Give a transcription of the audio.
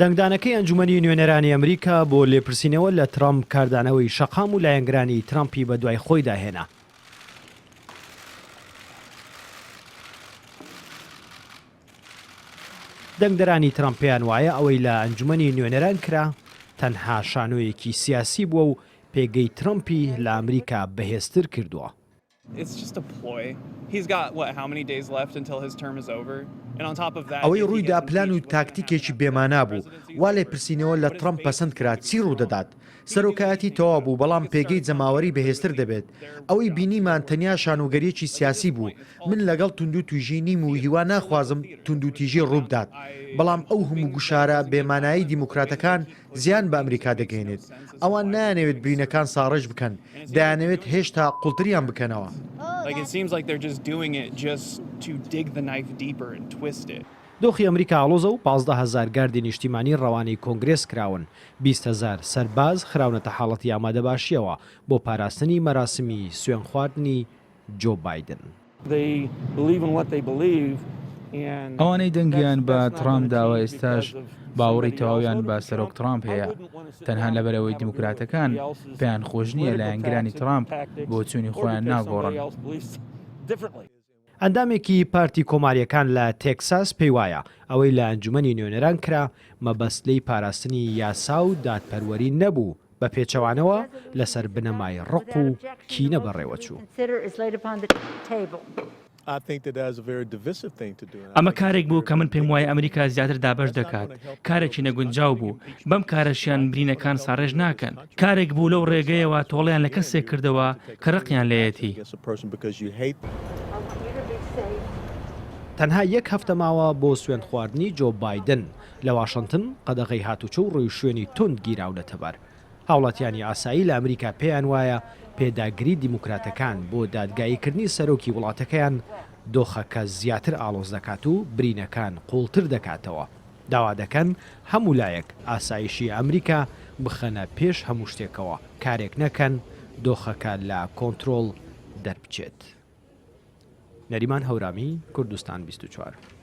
دەنگدانەکەی ئەنجومەنی نوێنەرانی ئەمریکا بۆ لێپرسینەوە لە ترەمپ کاردانەوەی شەقام و لایەنگرانی ترەمپی بەدوای خۆیدا هێنا. دەنگدەرانی ترەمپ پێیان وایە ئەوەی لە ئەنجومەنی نوێنەران کرا تەنها شانۆیەکی سیاسی بووە و پێگەی ترەمپی لە ئەمریکا بەهێزتر کردووە. ئەوەی ڕوویدا پلان و تاکتیکێکی بێمانا بوو، وا لێپرسینەوە لە ترەمپ پەسەند کرا، چی ڕوودەدات؟ سەرۆکایەتی تەواو بوو، بەڵام پێگەی جەماوەری بەهێزتر دەبێت. ئەوەی بینیمان تەنیا شانۆگەرییەکی سیاسی بوو. من لەگەڵ توندوتیژی نیم و هیوا ناخوازم توندوتیژی ڕووبدات، بەڵام ئەو هەموو گوشارە بێمانایەی دیموکراتەکان زیان بە ئەمریکا دەگەیەنێت. ئەوان نایانەوێت برینەکان ساڕێژ بکەن، دەیانەوێت هێشتا قوڵتریان بکەنەوە. دۆخی ئەمریکا ئاڵۆزە و 15 هەزار گاردی نیشتیمانی ڕەوانەی کۆنگرێس کراون، 20 هەزار سەرباز خراونەتە حاڵەتی ئامادەباشییەوە بۆ پاراستنی مەراسمی سوێندخواردنی جۆ بایدن. ئەوانەی دەنگیان بە تڕامپ داوە ئێستاش باوەڕی تەواویان بە سەرۆک تڕامپ هەیە، تەنها لەبەرئەوەی دیموکراتەکان پێیان خۆش نییە لایەنگرانی تڕامپ بۆچوونی خۆیان ناگۆڕن. ئەندامێکی پارتی کۆمارییەکان لە تێکساس پێیوایە، ئەوەی لە ئەنجومەنی نوێنەران کرا، مەبەست لێی پاراستنی یاسا و دادپەروەری نەبوو، بە پێچەوانەوە لەسەر بنەمای ڕق و کینە بەڕێوەچوو. ئەمە کارێک بوو کە من پێموایە ئەمریکا زیاتر دابەش دەکات، کارێکی نەگونجاو بوو، بەم کارەشیان برینەکان ساڕێژ ناکەن، کارێک بوو لەو ڕێگەیەوە تۆڵەیان لە کەسێک کردەوە کە ڕقیان لێیەتی. تەنها یەک هەفتە ماوە بۆ سوێندخواردنی جۆ بایدن، لە واشنتن قەدەغەی هاتوچۆ و ڕێوشوێنی توند گیراونەتەبەر. هاوڵاتیانی ئاسایی لە ئەمریکا پێیان وایە پێداگری دیموکراتەکان بۆ دادگاییکردنی سەرۆکی وڵاتەکەیان دۆخەکە زیاتر ئاڵۆز دەکات و برینەکان قوڵتر دەکاتەوە. داوا دەکەن هەموو لایەک ئاسایشی ئەمریکا بخەنە پێش هەموو شتێکەوە، کارێک نەکەن دۆخەکە لە کۆنترۆڵ دەربچێت. نەریمان هەورامی، کوردستان 24.